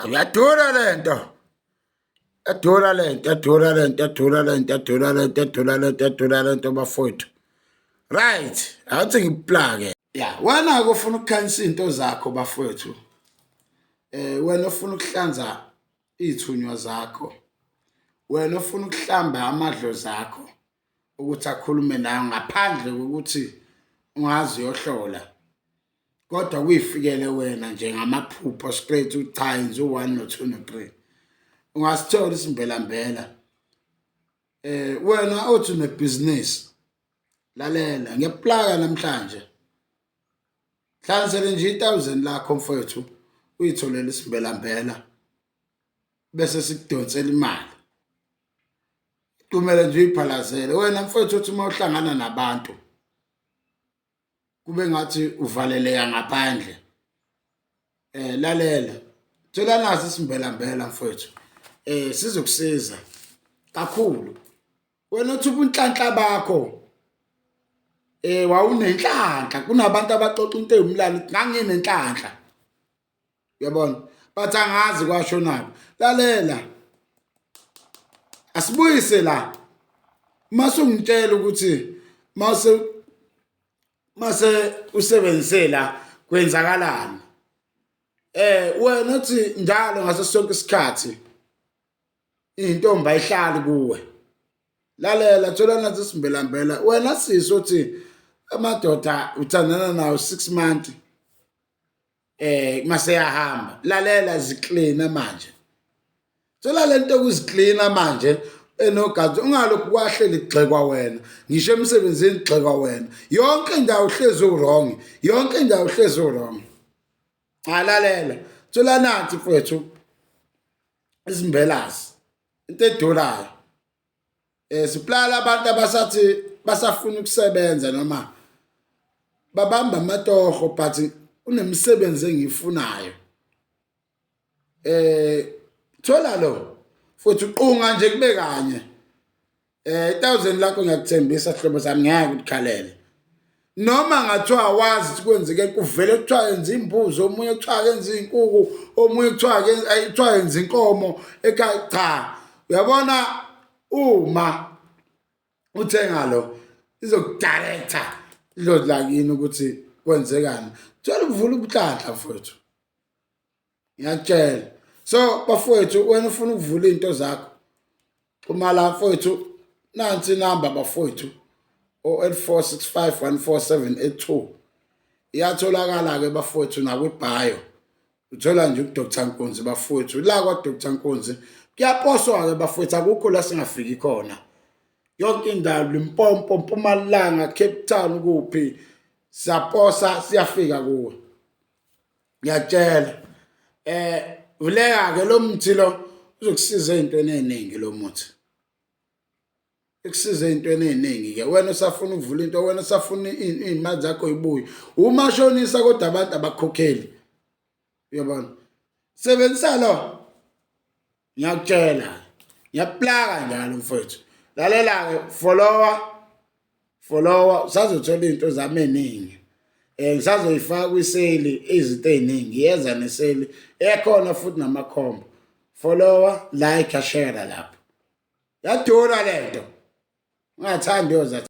Uyadura lento. Yadura lento, yadura lento, yadura lento, yadura lento, yadura lento, yadura lento bafowethu. Right, awuthi ngikuplake. Ya, wena ke ufuna ukukhanyisa izinto zakho bafowethu. Eh wena ufuna ukuhlanza izithunywa zakho. Wena ufuna ukuhlamba amadlozi akho ukuthi akhulume nawe ngaphandle kokuthi ungazi uyohlola. Kodwa kuyifikele wena nje ngamaphupho straight uthi cha yenza u-1 no-2 no-3. Ungasithola isimbelambela. Eh wena othi unebhizinisi lalela ngiyaplaka namhlanje. Hlanzele nje i1000 lakho mfowethu uyitholele isimbelambela bese sikudonsela imali. Kumele nje uyiphalazele wena mfowethu uthi uma uhlangana nabantu kube ngathi uvaleleka ngaphandle. Eh lalela thola naso isimbelambela mfowethu. Eh sizokusiza kakhulu. Wena uthi ubunhlanhla bakho eh wawunenhlanhla kunabantu abaxoxa into ewumlando nganginenhlanhla uyabona but angazi kwasho nabo lalela asibuyise la mase ungitshela ukuthi mase mase usebenzise la kwenzakalani eh wena uthi njalo ngaso sonke isikhathi intombi ayihlali kuwe lalela thola nathi simbelambela wena sisi uthi amadoda uthandana nawo 6 months eh mase yahamba lalela ziklina manje thola lento yokuziklina manje enogazi ungalokhu kwahleli kugxekwa wena ngisho emsebenzini kugxekwa wena yonke indawo uhlezi uwrong yonke indawo uhlezi uwrong cha lalela thola nathi mfowethu izimbelazi into edurayo eh siplala abantu abasathi basafuna ukusebenza noma babamba amatoho but kunemisebenzi engiyifunayo eh thola lo futhi uqunga nje kube kanye eh 1000 lakho ngiyakuthembisa hlobo sami ngeke ukukhalele noma ngathiwa awazi ukuthi kwenzeke kuvele kuthiwa yenza imbuzi omunye kuthiwa kenza iy'nkuku omunye kuthiwa kuthiwa yenza inkomo ekhaya cha uyabona uma uthenga lo izokudirector idlozi lakini ukuthi kwenzekani thola ukuvula ubuhlanhla mfowethu ngiyakutshela so bafowethu wena ufuna ukuvula izinto zakho xhuma la mfowethu nansi inamba bafowethu o-8465 iyatholakala-ke bafowethu nakwibhayo uthola nje uDr Nkunzi bafowethu la kwa Dr Nkunzi kuyaposwa-ke bafowethu akukho la singafiki khona yonke indawo Limpopo Mpumalanga Cape Town kuphi siyaposa siyafika kuwe ngiyakutshela eh vuleka ke lo muthi lo uzokusiza ezintweni eziningi lo muthi ikusiza ezintweni eziningi ke wena usafuna ukuvula into wena usafuna izimali zakho ibuye umashonisa kodwa abantu abakhokheli uyabona sebenzisa lo ngiyakutshela ngiyakuplaka njalo mfowethu lalela-ke follower follower usazothola iy'nto zami ey'ningi um ngisazoyifaka kwiseli izinto ey'ningi yenza neseli ekhona futhi namakhombo follower like share lapho yadura le nto ungathandi yoza.